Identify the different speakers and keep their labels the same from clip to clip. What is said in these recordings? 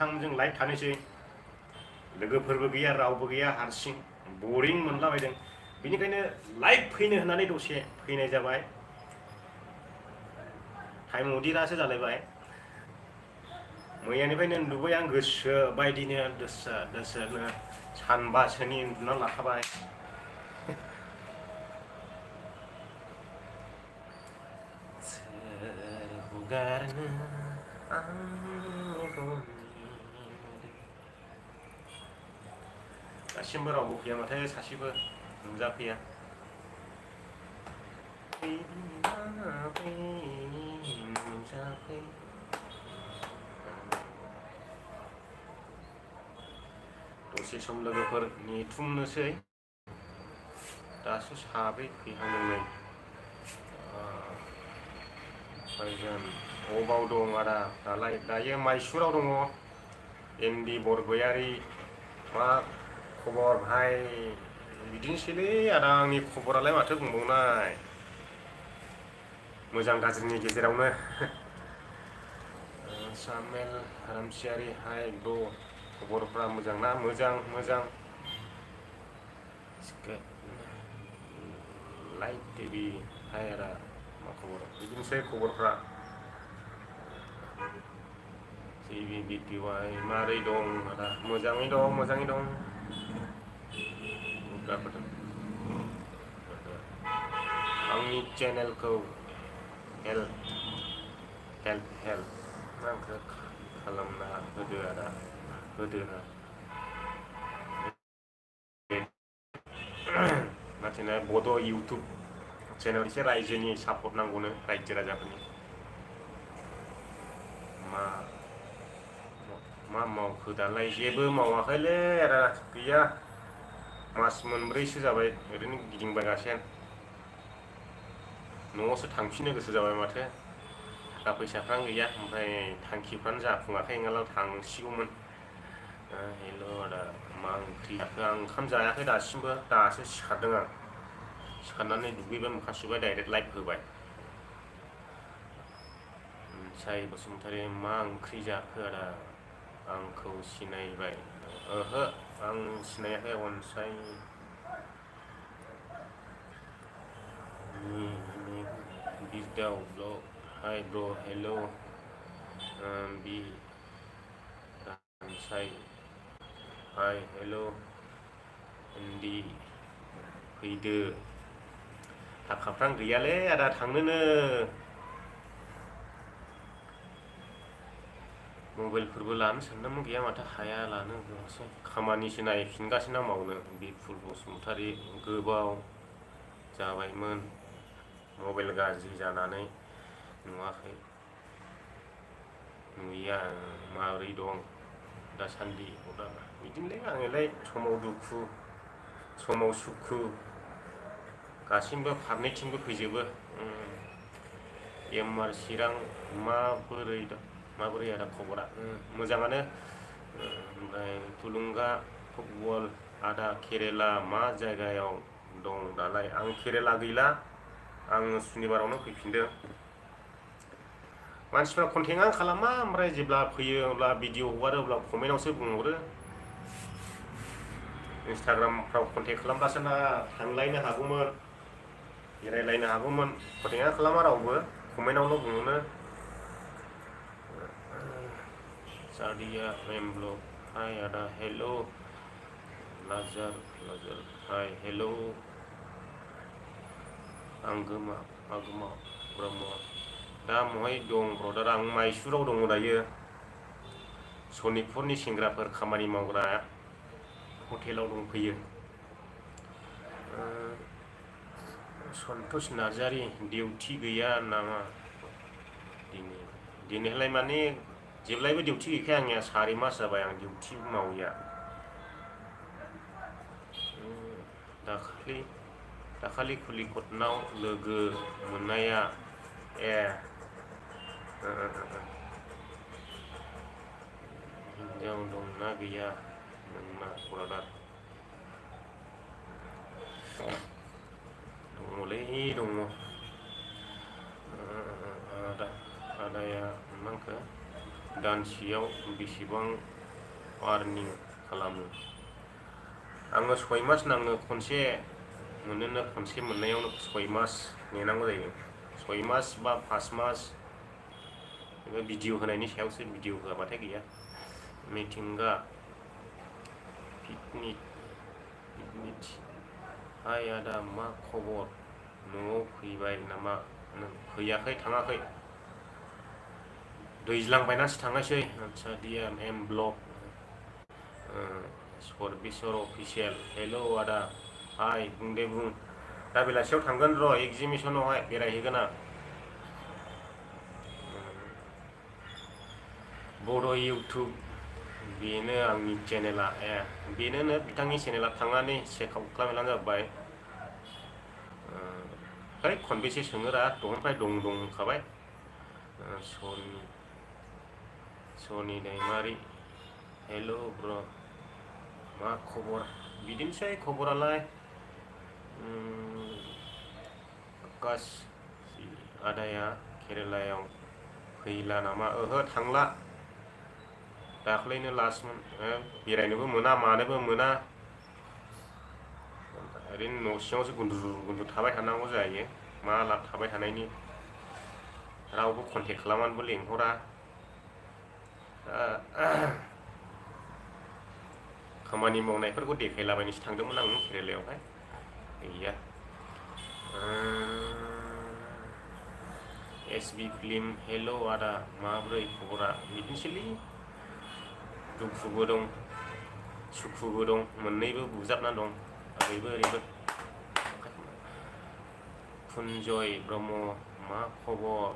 Speaker 1: जों लाइभ थानोसै लोगोफोरबो गैया रावबो गैया हारसिं बरिं मोनलाबायदों बिनिखायनो लाइभ फैनो होननानै दसे फैनाय जाबाय टाइम उदिरासो जालायबाय मैयानिफ्रायनो उन्दुबाय आं गोसो बायदिनो दसेनो सानबासोनि उन्दुना लाखाबाय सोर हुगारनो दासिमबो रावबो फैया माथो सासेबो नुजाफैया दसे सम लोगोफोर नेथुमनोसै दासो साब्रै फैहांदों फैगोन अबाव दं आदा दालाय दायो माइसुराव दङ एमडि बरगयारि मा खबर भाइ बिदिनोसैलै आदा आंनि खबरालाय माथो बुंबावनाय मोजां गाज्रिनि गेजेरावनो सामेल रामसियारि हाय ब्र खबरफ्रा मोजां ना मोजां लाइट टिभि हाय आदा मा खबर बिदिनोसै खबरफ्रा टिभि बिटिवाइ मारै दं आदा मोजाङै दं आंनि चेनेलखौ हेल्प आंखौ खालामना होदो आदा होदोना नाथाय बड' इउटुब चेनेल एसे रायजोनि सापर्ट नांगौनो रायजो राजाफोरनि मा मावखो दालाय जेबो मावाखैलै आदा गैया मास मोनब्रैसो जाबाय ओरैनो गिदिंबायगासिनो न'आवसो थांफिननो गोसो जाबाय माथो थाखा फैसाफ्रानो गैया ओमफ्राय थांखिफ्रानो जाफुङाखै नङाब्ला थांसिगौमोन हेल' आदा मा ओंख्रि जाखो आं ओंखाम जायाखै दासिमबो दासो सिखारदों आं सिखारनानै दुगैबाय मोखां सुबाय डाइरेक्ट लाइभ होबाय साय बसुमतारी मा ओंख्रि जाखो आदा आंखौ सिनायबाय ओहो आं सिनायाखै अनसाय बिरदाव ब्ल' हाय ब्र हेल' बि रानसाय हाय हेल' हिन्दी फैदो थाखाफ्रानो गैयालै आदा थांनोनो मबाइलफोरबो लानो सानदोंमोन गैया माथो हाया लानो खामानिसो नायफिनगासिनो आं मावनो बिपुल बसुमतारी गोबाव जाबायमोन मबाइल गाज्रि जानानै नुवाखै नुयैया माबोरै दं दासान्दि बिदिनोलै आङोलाय समाव दुखु समाव सुखु गासिमबो फारनैथिंबो फैजोबो एमआर चिरां माबोरै आदा खबरा मोजाङानो ओमफ्राय थुलुंगा फुटबल आदा केरेला मा जायगायाव दं दालाय आं केरेला गैला आं सुनिबारावनो फैफिनदों मानसिफ्रा कन्टेक्टआनो खालामा ओमफ्राय जेब्ला फैयो अब्ला भिडिअ हगारो अब्ला कमेन्टआवसो बुंहरो इन्सटाग्रामफ्राव कन्टेक्ट खालामब्लासो ना थांलायनो हागौमोन बेरायलायनो हागौमोन कन्टेक्टआनो खालामा रावबो कमेन्टआवल' बुङो सादिया मेमब्ल' हाय आदा हेल' लाजार हाय हेल' आगोमा ब्रह्म दा महाय दं ब्रदार आं माइसुराव दङ दायो सनितपुरनि सेंग्राफोर खामानि मावग्रा हटेलाव दंफैयो सन्तोष नार्जारि डिउटि गैया नामा दिनैहाय माने जेब्लायबो डिउटि गैखाया आंनिया 4 मास जाबाय आं डिउटि मावैया दाखालि खुलिकटनाव लोगो मोननाया हिन्जाव दंना गैया नोंना ब्रादार दङलै दङ आदाया मा होनखो दानसेयाव बेसेबां आर्निं खालामो? आङो 6 मास नाङो खनसे मोनोनो, खनसे मोननायावनो 6 मास नेनांगौ जायो। 6 मास बा 5 मास भिडिअ होनायनि सायावसो, भिडिअ होआबाथाय गैया। मिथिंगा पिकनिक हाय आदा मा खबर, न'आव फैबाय नामा? फैयाखै, थाङाखै, दैज्लां बायनासो थांनायसै। आदसा DMM ब्लग सरबिसर अफिसियेल, हेल' आदा, हाय, बुं दे बुं। दा बेलासियाव थांगोन र' एगजिबिसनावहाय बेरायहैगोन आं। बड' इउटुब, बेनो आंनि चेनेला। बेनोनो बिथांनि चेनेला, थांनानै चेक आउट खालामहैब्लानो जाबाय। है खनबेसे सोङोरा, दहायनिफ्राय दं होनखाबाय। सनि दैमारि, हेल' ब्र, मा खबर? बिदिनोसै खबरालाय। आकाश, आदाया केरेलायाव फैला नामा? ओहो, थांला। दाख्लैनो लास्टमोन। बेरायनोबो मोना, मानोबो मोना। ओरैनो न' सिङावसो गुन्दुर थाबाय थानांगौ जायो। मा लाब थाबाय थानायनि, रावबो कन्टेक्ट खालामनानैबो लेंहरा। खामानि मावनायफोरखौ देखायलाबायनोसो थांदोंमोन आं केरेलायावहाय, गैया। SB फिल्म, हेल' आदा, माब्रै खबरा? बिदिनोसैलै, दुखुबो दं सुखुबो दं, मोननैबो बुजाबना दं, ओरैबो ओरैबो। कुन्जय ब्रह्म, मा खबर?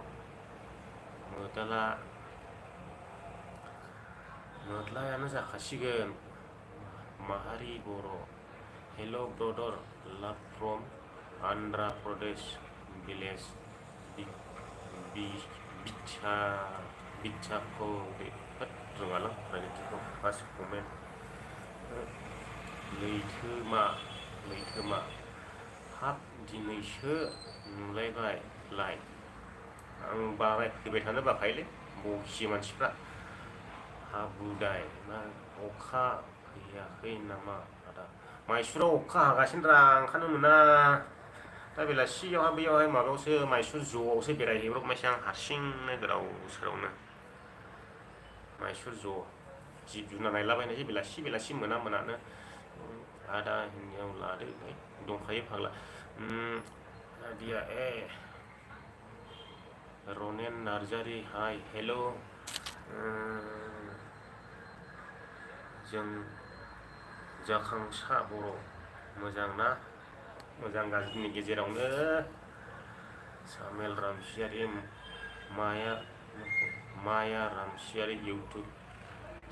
Speaker 1: मोदलायानो जाखासिगोन। माहारि बर', hello' brother, love from Andhra Pradesh, village बिच्छाखौ रोङालां रायज्लायथिखौ। फार्स्ट कमेन्ट, लैथोमा, हाब दिनैसो नुलायबाय लाइक। आं फैबाय थानो बाखायोलै, बखियो मानसिफ्रा। हाबुदाय, मा अखा फैयाखै नामा आदा? माइसुराव अखा हागासिनो रा, ओंखारनो मोना। दा बेलासियावहाय बैयावहाय माबायावसो, माइसुर ज'आवसो बेरायहैब्रबनायसै आं हारसिंनो गोदाव सोरावनो। माइसुर ज', जिब जुनार नायलाबायनायसै बेलासि मोनानो। आदा हिनजाव लादो, दंखायो फाग्ला। नादिया, रनेन नार्जारि, हाय, हेल'। जों जाखांसा बर', मोजां ना? मोजां गाज्रिनि गेजेरावनो। सामेल रामसियारि, माया रामसियारि इउटुब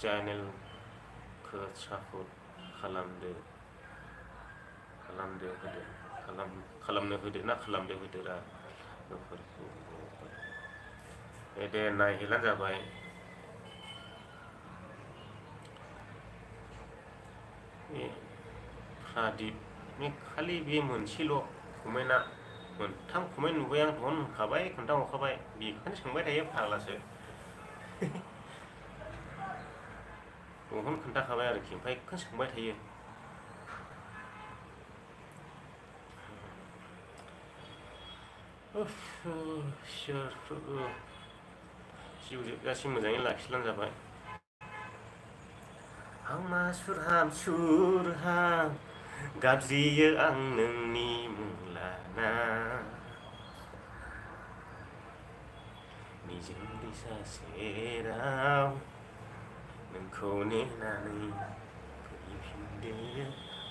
Speaker 1: चेनेलखौ सापर्ट खालामनो होदो ना खालामदो होदोरा बेफोरखौ। दे नायहैलानो जाबाय। प्रादिप, खालि बे मोनसेल' कमेन्टआ, मोनथाम कमेन्ट नुबाय आं, दहायनो होनखाबाय, खोन्थाहरखाबाय, बेखौनो सोंबाय थायो फाग्लासो। दहायनो खोन्थाखाबाय आरोखि, ओमफ्राय बेखौनो सोंबाय थायो। जिउ जोबजासिम मोजाङै लाखिलानो जाबाय। आंमा सुरहां गाबज्रियो आं नोंनि मुं लाना, निजोम दैसा सेराव नोंखौ नेनानै फैफिनदो।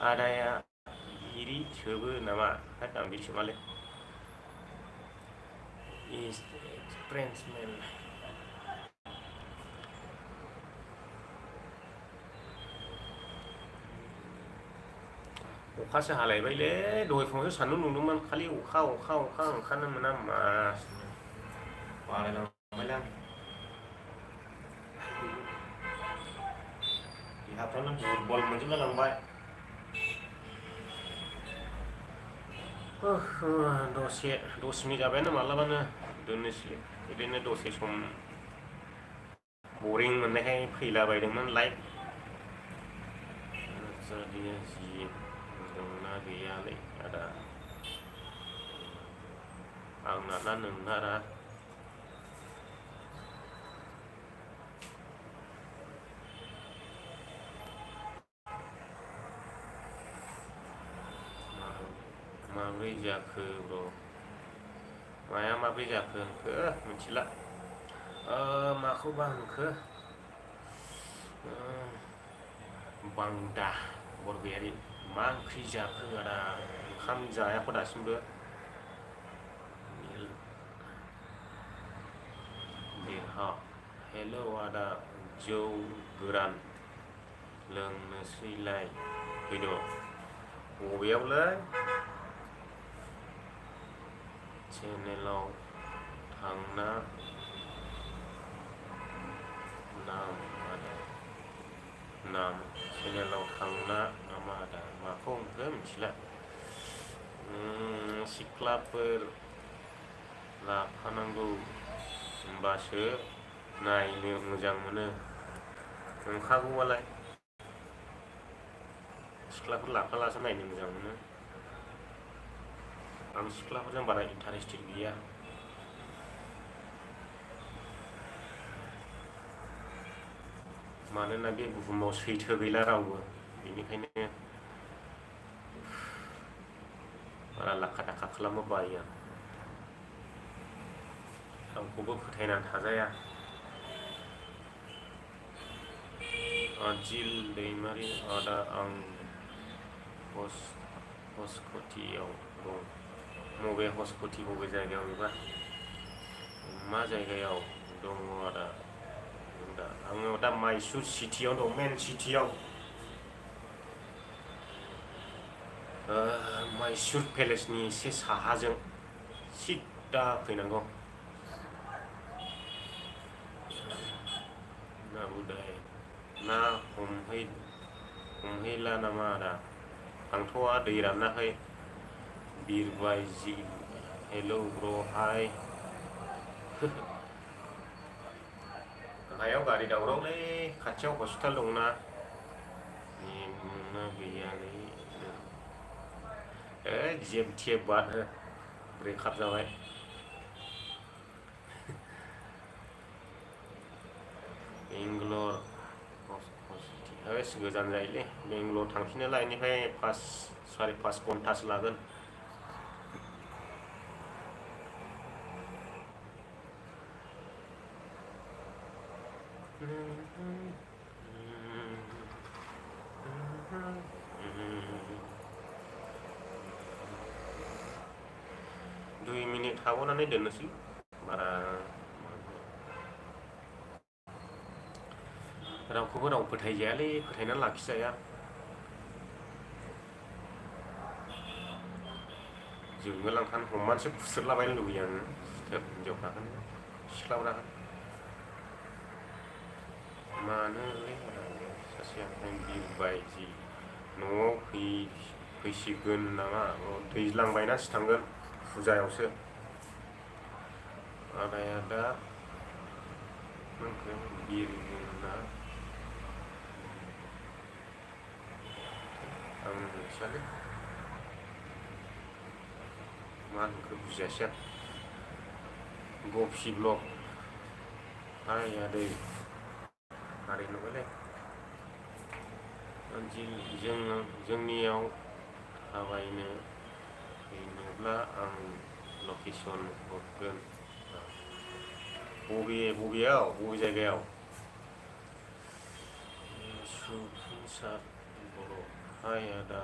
Speaker 1: आदाया बिरि सोबो नामा? आं बिरि सोबालै। फ्रेन्समेन, अखासो हालायबायलै, दहाय फुङावसो सान्दुं दुंदोंमोन, खालि अखा ओंखारनो मोना बालायलांबायलां। देहाफ्रानो दुरबल मोनजोबना लांबाय। दस मिनिट जाबायानो मालाबानो, दोननोसै ओरैनो दसे सम बरिं मोननायखाय फैलाबायदोंमोन लाइक दिनै जि दंना गैयालै आदा आंना ना नोंना ना माब्रै जाखो ब्र' माया माब्रै जाखो होनखो मिथिला माखौबा होनखो बांदा बरगयारि मा ओंख्रि जाखो आदा ओंखाम जायाखै दासिमबो देहा हेलौ आदा जौ गोरान लोंनोसैलाय फैद' बबेयावलै चेनेलाव थांना नाम चेनेलाव थांना नामा आदा माखौ होनखो मिथिला सिख्लाफोर लाफानांगौ होमबासो नायनो मोजां मोनो नंखागौबालाय सिख्लाफोर लाफालासो नायनो मोजां मोनो आं सिख्लाफोरजों बारा इन्टारेस्टेड गैया मानोना बे बुहुमाव सैथो गैला रावबो बेनिखायनो बारा लाखा दाखा खालामनो बायो आं रावखौबो फोथायनानै थाजाया आजिल दैमारि आदा आं हस्कटियाव दं बबे हस्कटि बबे जायगायाव एबा मा जायगायाव दङ आदा आङो दा माइसुर सिटियाव दं मेन सिटियाव माइसुर पेलेसनि एसे साहाजों सिदा फैनांगौ ना उदाय ना हमहैला नामा आदा आंथ'आ दै रानाखै बिरबाय जि हेलौ ब्र हाय हायाव गारि दावरावलै खाथियाव हस्पिटाल दंना नेमना गैयालै जेब थेब बारहो ब्रेकआप जाबाय बेंगलर गोजान जायोलै बेंगलर थांफिनोला बेनिफ्राय 5-5.5 घन्टासो लागोन दुइ मिनिट थाबावनानै दोननोसै बारा रावखौबो राव फोथायजायालै फोथायनानै लाखिजाया जोंगोलांखान हमनानैसो बुस्रोदलाबायनो लुबैयो आङो हिनजावफ्राखौनो सिख्लाफ्राखौ मानोलै सासेया बिरबाय जि न'आव फैसिगोन नामा दैज्लां बायनासो थांगोन फुजायावसो आदाया दा बिरगोना आं मिथियालै मा होनखो बुजियासै आं गफि ब्लक हाय आदै मारै नुबायलै जोंनियाव थाबायनो फैनोब्ला आं लकेसन हरगोन बबेयाव बबे जायगायाव सुफुंसार बर' हाय आदा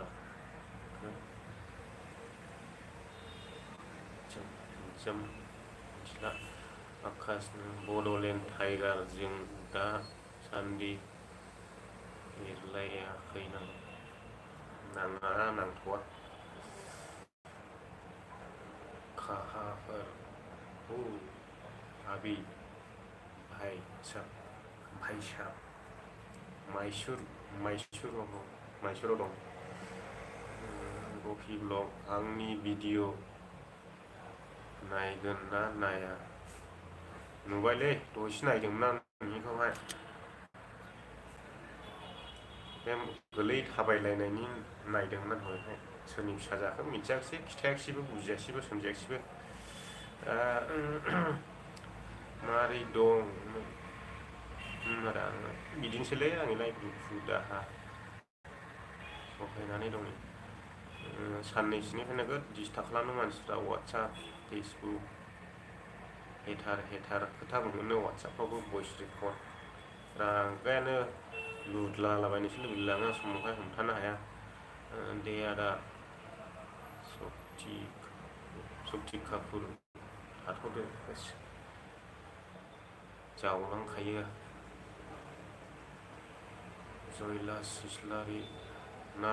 Speaker 1: मिथिला आकाश बड'लेण्ड टाइगार जों दा सान्दि एरलायाखै नाङा नांथ'आ काहाफोर आबि भाई साहब माइसुराव दं गफि ब्लग आंनि भिडिअ नायगोन ना नाया नुबायलै दहायसो नायदोंमोन आं नोंनिखौ बेखौहाय बे गोलै थाबायलायनायनि नायदोंमोन हरैहाय सोरनि फिसा जाखो मिथियाखिसै खिथायाखिसैबो बुजियाखिसैबो सोमजियाखिसैबो मारै दं आरो आङो बिदिनोसैलै आंनि लाइफ दुखु दाहा सहायनानै दं साननैसोनिफ्राय नोगोद डिस्टार्ब खालामो मानसिफ्रा वाट्सआप फेसबुक हेटार खोथा बुंहरनो वाट्सआपफ्रावबो भइस रेकर्ड रागायानो लुदलालाबायनोसो लुगैलाङो समावहाय हमथानो हाया दे आदा सक्ति कापुर थाथ'दो जावलांखायो जयलास इस्लारि ना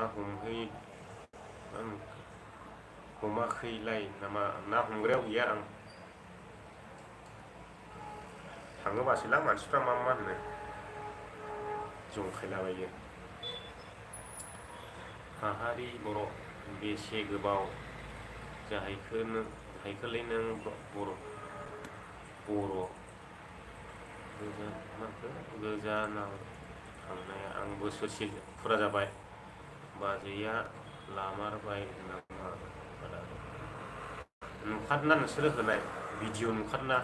Speaker 1: हमाखैलाय नामा ना हमग्रायाव गैया आं थाङोबासैलां मानसिफ्रा मा होनो जंखायलाबायो हाहारि बर' बेसे गोबाव जाहैखोलै नों बर' गोजानाव थांनाया आं बोसोरसे फुरा जाबाय बाजैया लामारबाय नामा नुखादोंना नोंसोरो होनाय भिडिअ नुखादोंना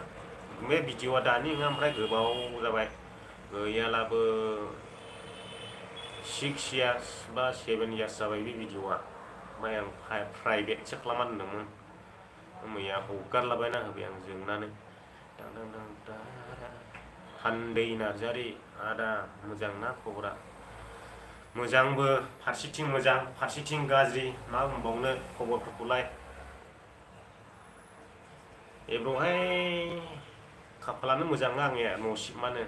Speaker 1: बे भिडिअआ दानि नङा ओमफ्राय गोबाव जाबाय गैयालाबो 6 इयार्स बा 7 इयार्स जाबाय बे भिडिअआ ओमफ्राय आं प्राइभेटसो खालामना दोन्दोंमोन मैया हगारलाबायना होबाय आं जोंनानै हान्दै नार्जारि आदा मोजां ना खबरा मोजांबो फारसेथिं मोजां फारसेथिं गाज्रि मा बुंबावनो खबरफोरखौलाय एब्र'हाय खाफालानो मोजां आंनिया नसिबानो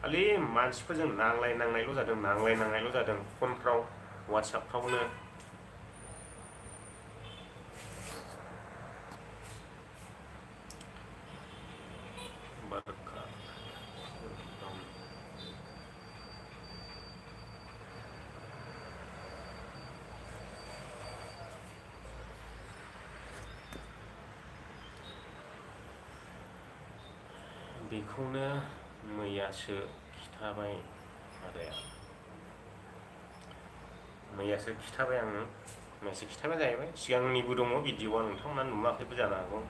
Speaker 1: खालि मानसिफोरजों नांलायनांनायल' जादों फनफ्राव वाट्सआपफ्रावनो बेखौनो मैयासो खिथाबाय आदाया मैयासो खिथाबाय आङो मैयासो खिथाबाय जाहैबाय सिगांनिबो दङ भिडिअआ नोंथांमोना नुवाखैबो जानो हागौ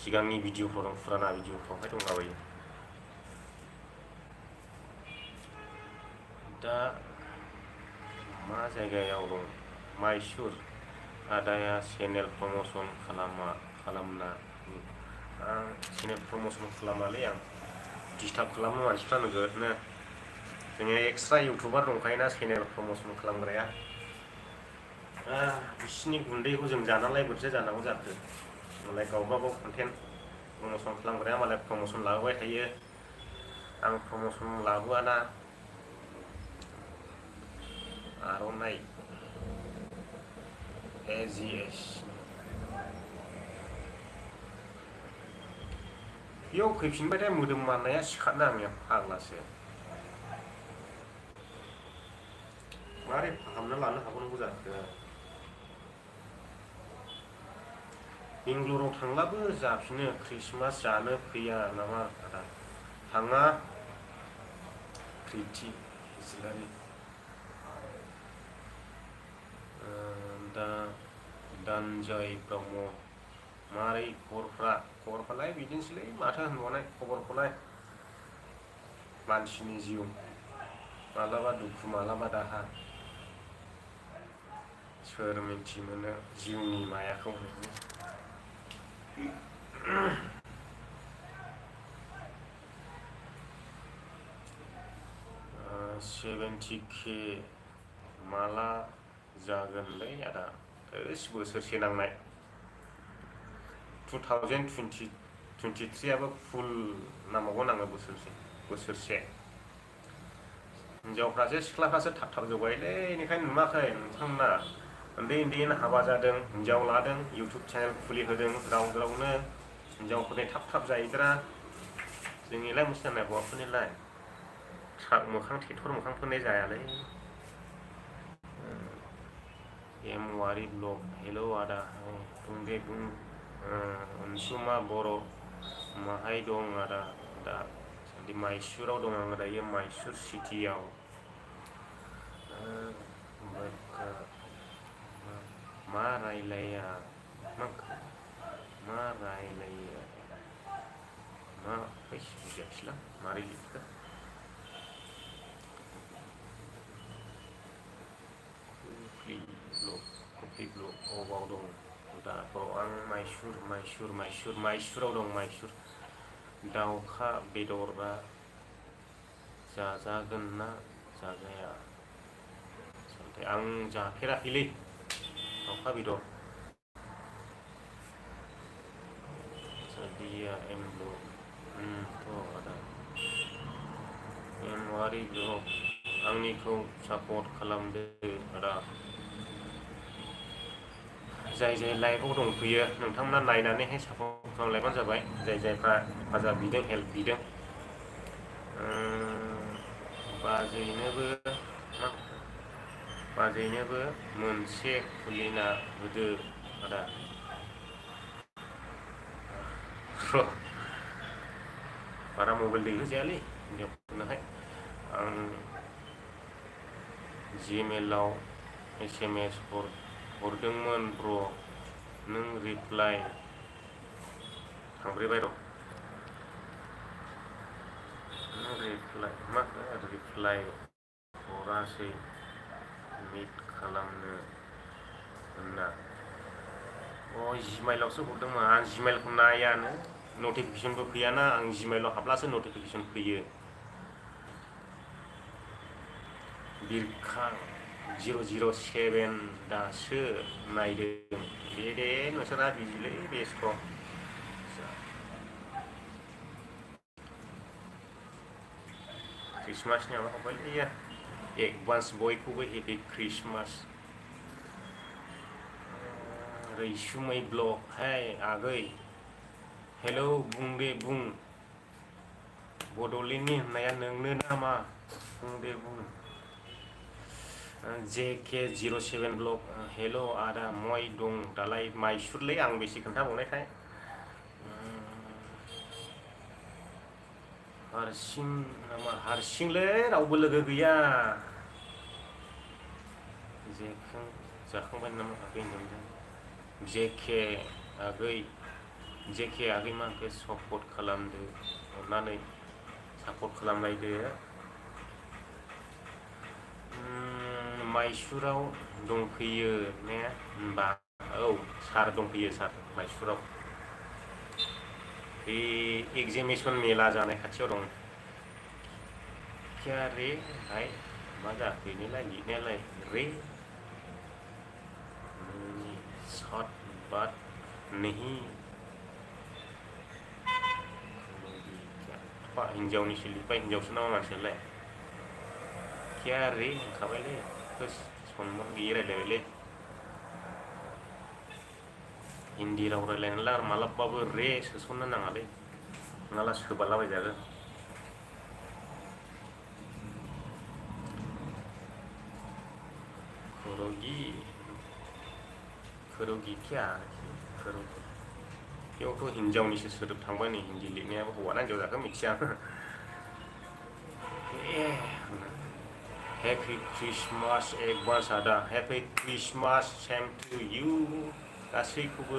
Speaker 1: सिगांनि भिडिअफ्राव दं फुराना भिडिअफ्रावहाय दंलाबायो दा मा जायगायाव दं माइसुर आदाया चेनेल प्रमसन खालामना आं चेनेल प्रमसन खालामालै आं डिस्टार्ब खालामो मानसिफ्रा नोगोदनो जोंहा एक्सट्रा इउटुबार दंखायोना चेनेल प्रमसन खालामग्राया बिसिनि गुन्दैखौ जों जानालाय बोरैथो जानांगौ जाखो मालाय गावबागाव कन्टेन्ट प्रमसन खालामग्राया मालाय प्रमसन लाबोबाय थायो आं प्रमसन लाबोआना आर'नाइ AGS बेयाव फैफिनबायथाय मोदोम माननाया सिखारनो आंनिया फाग्लासो मारै फाहामना लानो हाबावनांगौ जाखो बेंगलराव थांब्लाबो जाफिनो ख्रिस्टमास जानो फैया नामा आदा थाङा प्रिथि इस्लारि दानजय ब्रह्म मारै खबरफ्रालाय बिदिनोसैलै माथो होनबावनाय खबरखौलाय मानसिनि जिउ मालाबा दुखु मालाबा दाहा सोर मिथि मोनो जिउनि मायाखौ 70K माला जागोनलै आदा बोसोरसे नांनाय 2023आबो फुल नांबावगोन आङो बोसोरसे हिनजावफ्रासो सिख्लाफ्रासो थाब जौगायोलै बेनिखायनो नुवाखै नोंथांमोना उन्दैनो हाबा जादों हिनजाव लादों इउटुब चेनेल खुलिहोदों रावनो हिनजावफोरनि थाब जायोब्रा जोंनिलाय मोसानाय हौवाफोरनिलाय ट्राक मोखां ट्रेक्टर मोखांफोरनि जायालै एमवारि ब्लग हेलौ आदा बुं दे बुं अनसुमा बर' माहाय दं आदा दा माइसुराव दं आङो दायो माइसुर सिटियाव मा रायलाया मा रायलायो मा बुजियाखिसैलां मारै लिरखो कफ्रि ब्लक अबाव दं दाथ' आं माइसुराव दं माइसुर दाउखा बेदरा जाजागोन ना जाजाया आं जाफेराखैलै दाउखा बेदर dia emblo to ada Januari blog आंनिखौ सापर्ट खालामदो आदा जाय जाय लाइभआव दंफैयो नोंथांमोना नायनानैहाय सापर्ट खालामलायबानो जाबाय जाय जायफ्रा हेफाजाब बिदों हेल्प बिदों बाजैनोबो मोनसे खुलिना होदो आदा बारा मबाइल दैहो जायालै हिन्जावफोरनोहाय आं जिमेलाव SMS हरदोंमोन ब्र नों रिप्लाइ थांब्रैबाय र' रिप्लाइ हरासै मिट खालामनो होनना जिमेलावसो हरदोंमोन आं जिमेलखौ नायानो नटिफिकेसनबो फैयाना आं जिमेलाव हाबलासो नटिफिकेसन फैयो बिरखां 007 दासो नायदों दे नोंसोरा बिजिलै बेस्थ' क्रिसमासनि माबा हरबायलै एडभान्स बयखौबो हेपि क्रिसमास रैसुमै ब्लग हाय आगै हेलौ बुं दे बुं बड'लेण्डनि होननाया नोंनो नामा बुं दे बुं JK07 ब्लग हेल' आदा मय दं दालाय माइसुरलै आं बेसे खोन्थाबावनायथाय हारसिं नामा हारसिंलै रावबो लोगो गैया जाखांबाय नामा आगै नोंजों जेके आगै माखौ सापर्ट खालामदो अननानै सापर्ट खालामलायदो माइसुराव दंफैयो ने होनबा औ सार दंफैयो सार माइसुराव बे एगजिबिसन मेला जानाय खाथियाव दं क्या रे भाई मा जाखो बेनिलाय लिरनायालाय रे शॉट बात नहीं हिन्जावनिसो लिरबाय हिन्जावसो नामा मानसियालाय क्या रे होनखाबायलै सनमान गैयै रायलायबायलै हिन्दी राव रायलायनायलाय आरो मालाबाबो रे सोसननो नाङालै नङाला सोबालाबायजागोन खोरोगि क्या खोरोगि बेयावथ' हिन्जावनिसो सोदोब थांबाय नै हिन्दी लिरनायाबो हौवाना हिन्जाव जाखो मिथिया Happy Christmas एडभान्स आदा Happy Christmas same to you गासैखौबो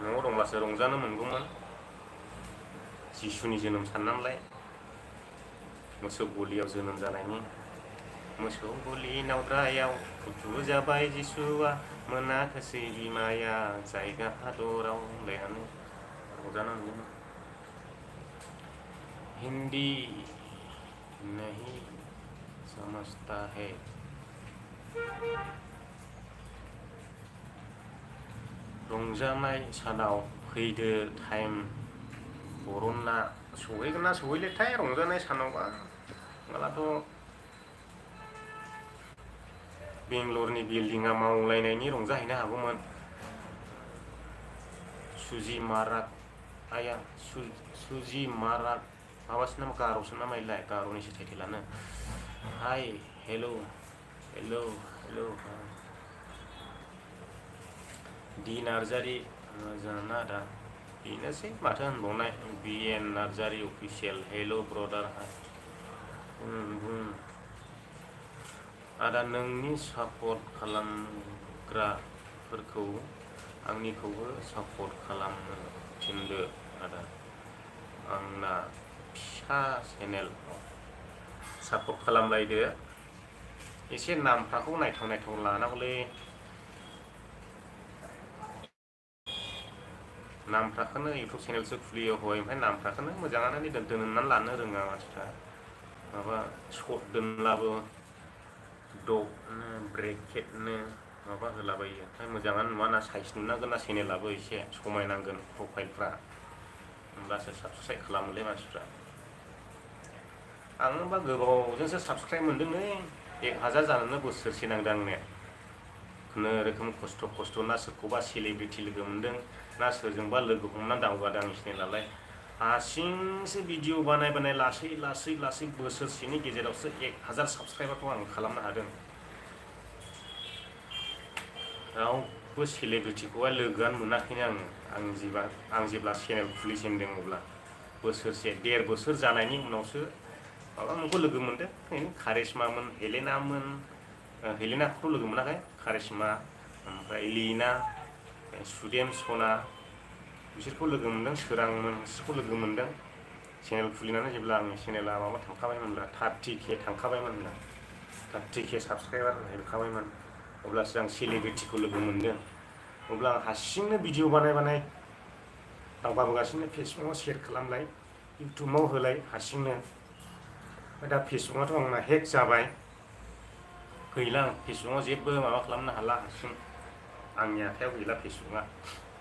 Speaker 1: न'आव दंब्लासो रंजानो मोनगौमोन जिसुनि जोनोम साननानैलाय मोसौ गलियाव जोनोम जानायनि मोसौ गलि नावद्रायाव फुथु जाबाय जिसुआ मोनाखिसै बिमाया जायगा हादराव होनलायनानै रंजानो मोनगौमोन हिन्दी नहीं समझता है रंजानाय सानाव फैदो टाइम बरनना सहैगोन ना सहैलेथाय रंजानाय सानावबा मालाथ' बेंगलरनि बिल्डिंआ मावलायनायनि रंजाहैनो हागौमोन सुजि माराक आया सुजि माराक माबासो नामा गार'सो नामा इलाय गार'निसो टाइटेलानो हाय हेल' दि नार्जारि मोजां ना आदा बेनोसै माथो होनबावनाय BN नार्जारि अफिसियेल हेल' ब्रदार बुं आदा नोंनि सापर्ट खालामग्राफोरखौ आंनिखौबो सापर्ट खालामनो थिनदो आदा आंना फिसा चेनेल सापर्ट खालामलायदो एसे नामफ्राखौ नायथाव लानांगौलै नामफ्राखौनो इउटुब चेनेलसो खुलियो हय ओमफ्राय नामफ्राखौनो मोजाङानो दोननानै लानो रोङा मानसिफ्रा माबा सर्ट दोनब्लाबो डगनो ब्रेकेटनो माबा होलाबायो ओमफ्राय मोजाङानो नुवाना साइज नुनांगोन ना चेनेलाबो एसे समायनांगोन प्रफाइलफ्रा होमब्लासो साबस्क्राइब खालामोलै मानसिफ्रा आंबा गोबावजोंसो साबस्क्राइब मोनदोंलै 1000 जानोनो बोसोरसे नांदों आंने खुनुरोखोम खस्थ' ना सोरखौबा सेलिब्रिटि लोगो मोनदों ना सोरजोंबा लोगो हमनानै दावगादों आंनि चेनेलालाय हारसिंसो भिडिअ बानाय लासै बोसोरसेनि गेजेरावसो 1000 साबस्क्राइबारखौ आं खालामनो हादों रावबो सेलिब्रिटिखौहाय लोगोआनो मोनाखैनो आं जेब्ला चेनेल खुलिजेनदों अब्ला बोसोरसे 1.5 बोसोर जानायनि उनावसो माबा मोनखौ लोगो मोनदों कारिश्मामोन हेलेनाखौथ' लोगो मोनाखै कारिश्मा ओमफ्राय लिना सुदेम सना बिसोरखौ लोगो मोनदों सोरांमोन बिसोरखौ लोगो मोनदों चेनेल खुलिनानै जेब्ला आंनि चेनेला माबा थांखाबायमोनब्ला 30K थांखाबायमोनब्ला 30K साबस्क्राइबार हैखाबायमोन अब्लासो आं सेलिब्रिटिखौ लोगो मोनदों अब्ला आं हारसिंनो भिडिअ बानाय दावगाबोगासिनो फेसबुकाव शेयार खालामलाय इउटुबाव होलाय हारसिंनो दा फेसबुकआथ' आंना हेक जाबाय गैला आं फेसबुकाव जेबो माबा खालामनो हाला हारसिं आंनि आखायाव गैला फेसबुकआ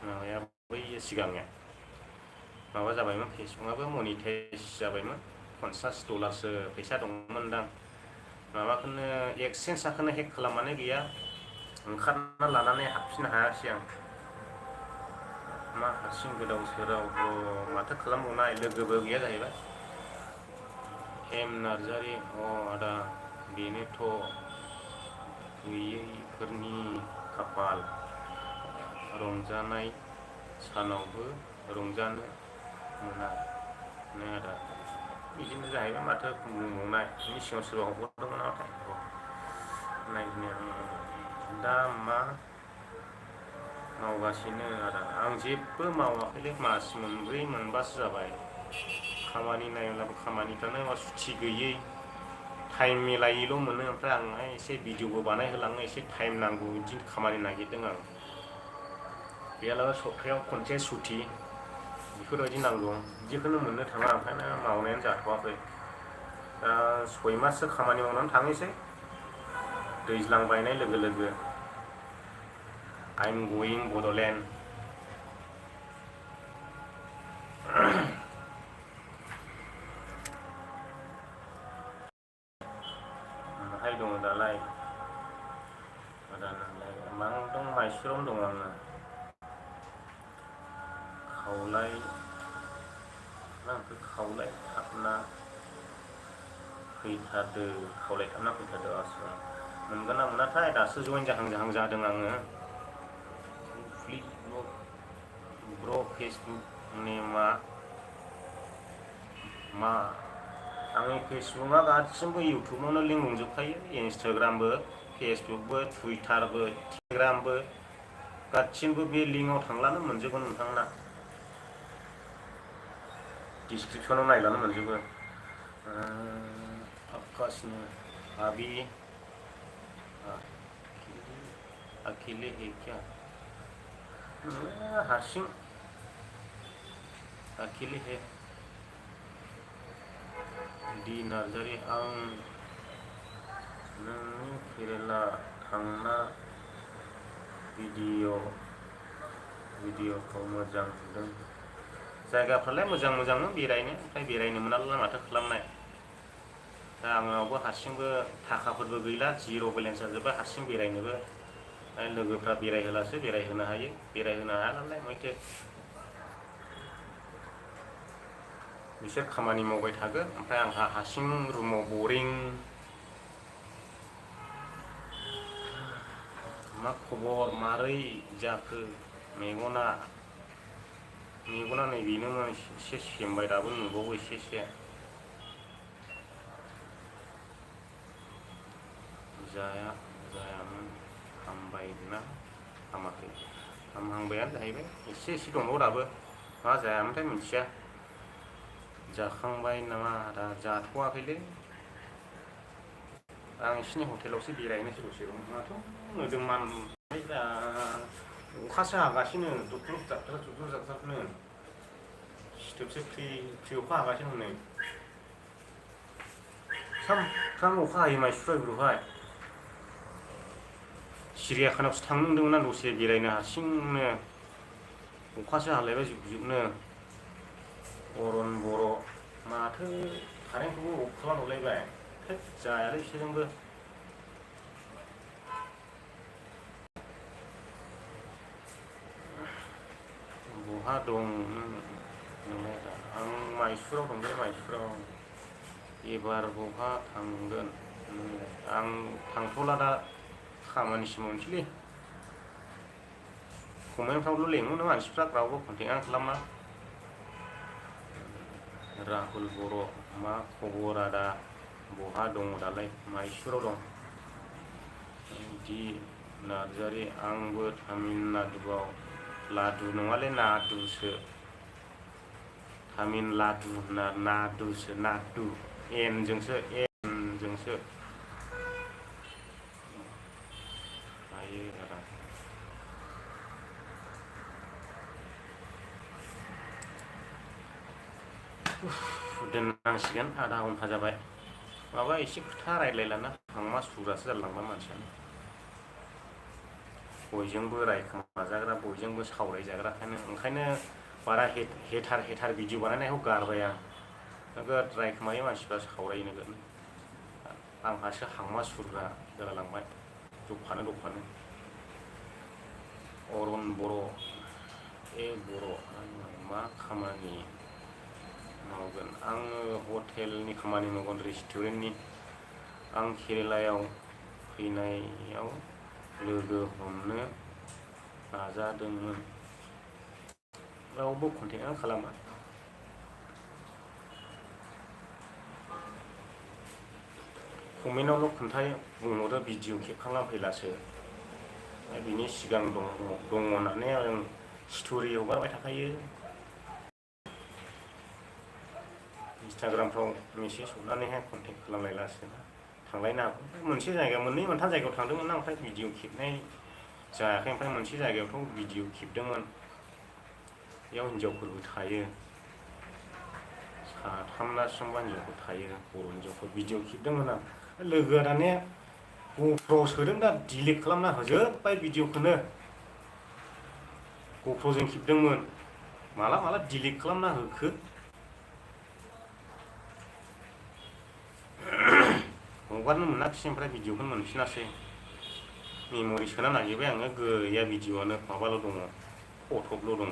Speaker 1: माबाया बै सिगांनिया माबा जाबायमोन फेसबुकआबो मनिटाइज जाबायमोन $50 फैसा दंमोनदां माबाखौनो एक्सचेन्जखौनो हेक खालामनानै गैया ओंखारना लानानै हाबफिननो हायासै आं मा हारसिं गोदाव सोराव माथो खालामबावनाय लोगोबो गैया जाहैबाय एम नार्जारि आदा बेनोथ' गैयैफोरनि खाफाल रंजानाय सानावबो रंजानो मोना आदा बिदिनो जाहैबाय माथो बुंबावनाय बिनि सिगाङाव सोरबा हरबावदोंमोन नामाथाय नायनो दा मा मावगासिनो आदा आं जेबो मावाखैलै मास मोनब्रै मोनबासो जाबाय खामानि नायोब्लाबो खामानिफ्रानो सुथि गैयै टाइम मिलायैल' मोनो ओमफ्राय आंहाय एसे भिडिअबो बानायहोलांनो एसे टाइम नांगौ बिदि खामानि नागिरदों आं गैयाब्लाबो सप्तायाव खनसे सुथि बेफोरबायदि नांगौ बिदिखौनो मोननो थाङा ओंखायनो मावनायानो जाथ'वाखै दा 6 माससो खामानि मावनानै थांनोसै दैज्लां बायनाय लोगो लोगो I'm going Bodoland माहाय दङ दालाय आदा नालाय मा दं माइसुरावनो दङ आङो खावलाय थाबना फैथारदो आसोल मोनगोन ना मोनाथाय दासो जइन जाहां जादों आङो ब्र' फेसबुक नेमा मा आंनि फेसबुकआ गासिबो इउटुबावनो लिंक दंजोबखायो इन्सटाग्रामबो फेसबुकबो टुइटारबो टेलिग्रामबो गासिबो बे लिंकआव थांब्लानो मोनजोबगोन नोंथांना डिसक्रिपसनाव नायब्लानो मोनजोबो आपकासनो अभी अकेले है क्या हारसिं अकेले है डी नार्जारि आं नोंनि केरेला थांना भिडिअखौ मोजां नुदों जायगाफ्रालाय मोजांमोन बेरायनो ओमफ्राय बेरायनो मोनाब्ला माथो खालामनाय दा आंनावबो हारसिंबो थाखाफोरबो गैला जिर' बेलेन्स जाजोब्बाय हारसिं बेरायनोबो लोगोफ्रा बेरायहोलासो बेरायहोनो हायो बेरायहोनो हाया नालाय माथो बिसोर खामानि मावबाय थागोन ओमफ्राय आंहा हारसिं रुमाव बरिं मा खबर मारै जाखो मेगना मेगना नै बेनोमोन एसे सेमबाय दाबो नुबावो एसे जायामोन हामबायना हामाखै हामहांबायानो जाहैबाय एसे दंबावो दाबो मा जायामोनथाय मिथिया जाखांबाय नामा दा जाथ'वाखैलै आं एसिनि हटेलावसो बेरायनोसै दसे माथ' मोदोमान अखासो हागासिनो दुब्लुब जाबनो सिथोबसो फ्रि फ्रि अखा हागासिनो हनै सामफ्रामबो अखा हायो माइसुद्राय सिरियाखानायावसो थांनो होनदोंमोन आं दसे बेरायनो हारसिंनो अखासो हालायबाय जुब-जुबनो अरन बर' माथो कारेन्टखौबो अफ खालामहरलायबाय थोद जायालै बिसोरजोंबो बहा दं नोंलाय दा आं माइसुराव दंलै माइसुराव एबार बहा थांगोन आं थांथ'ला दा खामानिसो मावनोसैलै कमेन्टफ्रावल' लेङोनो मानसिफ्रा रावबो कन्टेक्टआनो खालामा राहुल बर' मा खबर आदा बहा दङ दालाय माइसुराव दं दि नार्जारि आंबो तामिलनाडुआव लादु नङालै नादुसो तामिलनाडु नादुसो नादु एनजोंसो हायो आदा दोननांसिगोन आधा घन्टा जाबाय माबा एसे खोथा रायलायलाना हांमा सुग्रासो जालांबाय मानसियानो बयजोंबो रायखोमाजाग्रा बयजोंबो सावरायजाग्राखायनो ओंखायनो बारा हेटार भिडिअ बानायनायखौ गारबाय आं नोगोद रायखोमायो मानसिफ्रा सावरायो नोगोद आंहासो हांमा सुरग्रा जालांबाय दफानो अरन बर' बर' मा खामानि मावगोन आङो हटेलनि खामानि मावगोन रेस्टुरेन्टनि आं केरेलायाव फैनायाव लोगो हमनो नाजादोंमोन रावबो कन्टेक्टआनो खालामा कमेन्टआवल' खोन्थायो बुंहरो भिडिअ खेबखांना फैलासो बिनि सिगां दङ होननानै आं स्ट'रि हगारबाय थाखायो इन्सटाग्रामफ्राव मेसेज हरनानैहाय कन्टेक्ट खालामलायलासो थांलायनो हागौ मोनसे जायगायाव मोननै मोनथाम जायगायाव थांदोंमोन ओमफ्राय भिडिअ खेबनाय जायाखै ओमफ्राय मोनसे जायगायावथ' भिडिअ खेबदोंमोन बेयाव हिनजावफोरबो थायो साथामना बेसेबांबा हिनजावफोर थायो बर' हिनजावफोर भिडिअ खेबदोंमोन आं लोगोआ दानिया ग'प्र'आव सोदों दा डिलिट खालामना होजोब्बाय भिडिअखौनो ग'प्र'जों खेबदोंमोन माला डिलिट खालामना होखो हगारनो मोनाखिसै ओमफ्राय भिडिअखौनो मोनफिनासै मेम'रि सोना नागिरबाय आङो गैया भिडिअआनो माबाल' दङ फट'ल' दङ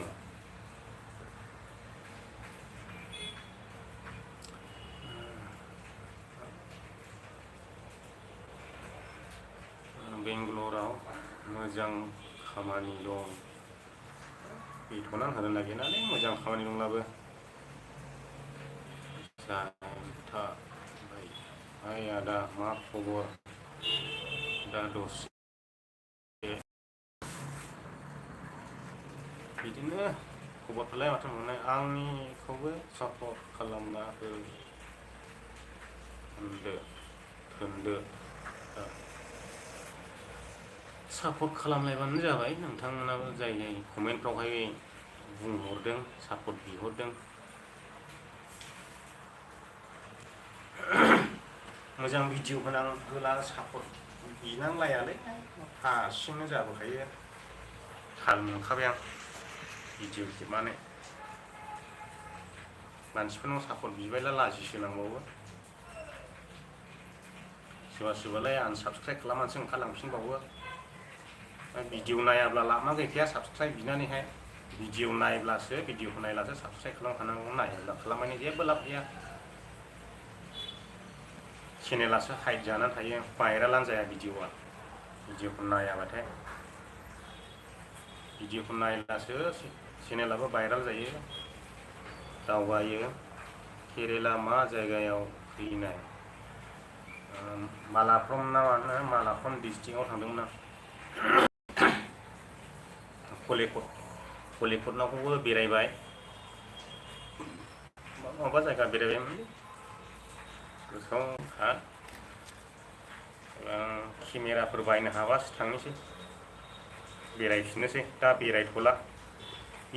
Speaker 1: बेंगलराव मोजां खामानि दं बेथ'नानै होनो नागिरनानै मोजां खामानि दंब्लाबो जाथाबाय हाय आदा मा खबर दा दसे बिदिनो खबरखौलाय माथो मोननाय आंनिखौबो सापर्ट खालामना थोनदो सापर्ट खालामलायबानो जाबाय नोंथांमोनाबो जाय कमेन्टफ्रावहाय बुंहरदों सापर्ट बिहरदों मोजां भिडिअ होला सापर्ट बिनांलायालै हारसिंनो जाबोखायो थाल मोनखाबाय आं भिडिअ खेबनानै मानसिफोरनाव सापर्ट बिबायला लाजिसो नांबावो सोरबालाय आनसाबस्क्राइब खालामनानैसो ओंखारलांफिनबावो भिडिअ नायाब्ला लाबा गैखाया साबस्क्राइब बिनानैहाय भिडिअ नायब्लासो भिडिअखौ नायब्लासो साबस्क्राइब खालामखानांगौ नायाब्ला खालामनायनि जेबो लाब गैया चेनेलासो हाइड जानानै थायो भाइरेलानो जाया भिडिअखौ नायाबाथाय भिडिअखौ नायब्लासो चेनेलाबो भाइराल जायो दावगायो केरेला मा जायगायाव फैनाय मालाफ्रम ना मा मालाफ्रम डिस्ट्रिक्टआव थांदोंमोन आं कलिकटनाखौबो बेरायबाय माबा जायगा बेरायबायमोन गोसोआव केमेराफोर बायनो हाबासो थांनोसै बेरायफिननोसै दा बेरायथ'ला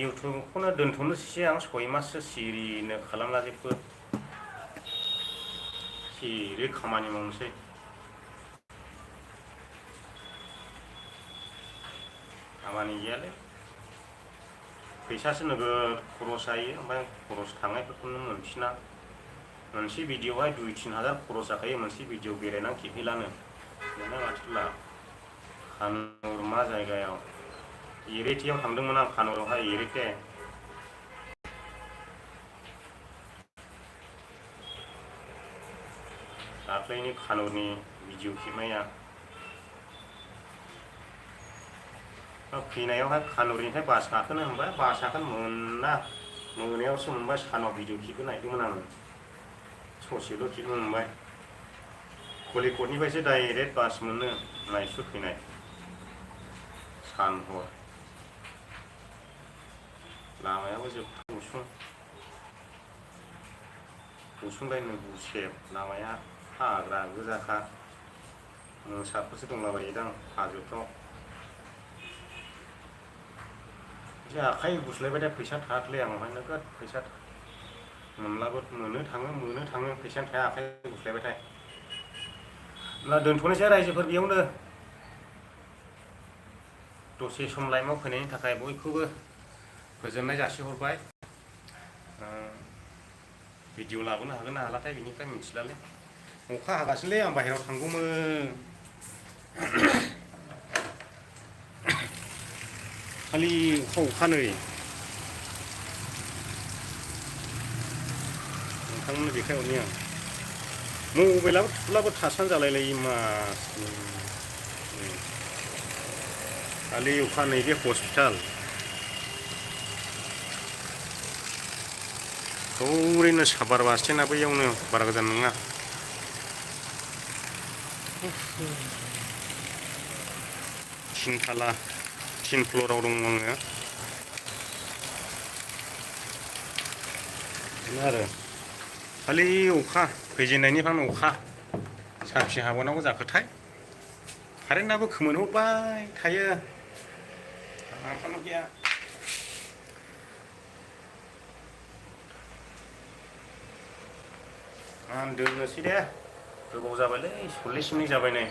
Speaker 1: इउटुबखौनो दोनथ'नोसै आं 6 माससो सिरिनो खालामला जेबो सिरि खामानि मावनोसै खामानि गैयालै फैसासो नोगोद खरस जायो ओमफ्राय खरस थांनायफोरखौनो मोनफिना मोनसे भिडिअ'आवहाय 2-3 हाजार खरस जाखायो मोनसे भिडिअ' बेरायनानै खेबहैलानो दाना माथोला कानुर मा जायगायाव इरिटियाव थांदोंमोन आं कानुरावहाय इरिटे दाख्लैनि कानुरनि भिडिअ' खेबनाया फैनायावहाय कानुरनिफ्राय बास गाखोनो होनबाय बास गाखोनो मोना मोनायावसो मोनबाय सानाव भिडिअ' खेबनो नागिरदोंमोन आङो ससेल' खेबनो मोनबाय कलिकटनिफ्रायसो डाइरेक्ट बास मोनो नाइसुर फैनाय सान हर लामायाबो जोबथा गुसुंलायनो गुसेब लामाया हाग्रा गोजाखा मोसाफोरसो दंलाबायोदां हाजोफ्राव एसे आखाइ गुस्लायबाथाय फैसा थायाखैलै आंनावहाय नोगोद फैसा मोनो थाङो फैसायानो थाया आखाइ गुस्लायबाथाय होमब्ला दोनथ'नोसै रायजोफोर बेयावनो दसे सम लाइमआव फैनायनि थाखाय बयखौबो गोजोननाय जासिहरबाय भिडिअ' लाबोनो हागोन ना हालाथाय बिनिफ्राय मिथिलालै अखा हागासिनोलै आं बाहेरायाव थांगौमोन खालि अखा नै नोंथांमोननो देखायहरनि आं मबाइलाबो थुब्लाबो थासान जालायलायो मासनि खालि अखा नैबे हस्पिटाल ओरैनो साबार बास स्टेन्डआ बैयावनो बारा गोजान नङा थिन फ्ल'राव दङ आङो बिदिनो आरो खालि अखा फैजेननायनिफ्रायनो अखा सानबेसे हाबावनांगौ जाखोथाय कारेन्टआबो खोमोरहरबाय थायो गैया आं दोननोसै दे गोबाव जाबायलै 40 मिनिट जाबाय नै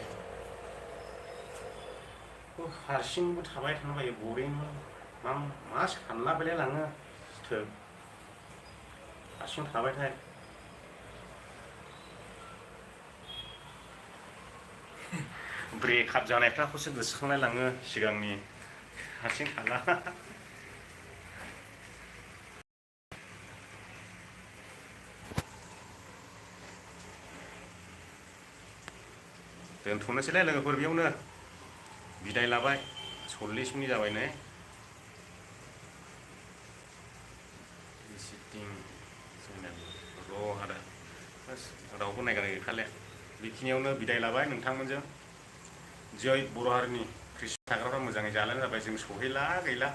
Speaker 1: हारसिंबो थाबाय थानो बायो बरिं मा सानलाबायलाय लाङो हारसिं थाबायथाय ब्रेकआप जानायफ्राखौसो गोसोखांलाय लाङो सिगांनि हारसिं थाला दोनथ'नोसैलाय लोगोफोर बेयावनो बिदाय लाबाय 40 मिनिट जाबाय नै रावबो नायगारा गैखाले बेखिनियावनो बिदाय लाबाय नोंथांमोनजों जय बर' हारिनि ख्रिस्टियान थाग्राफ्रा मोजाङै जालानो जाबाय जों सहैला गैला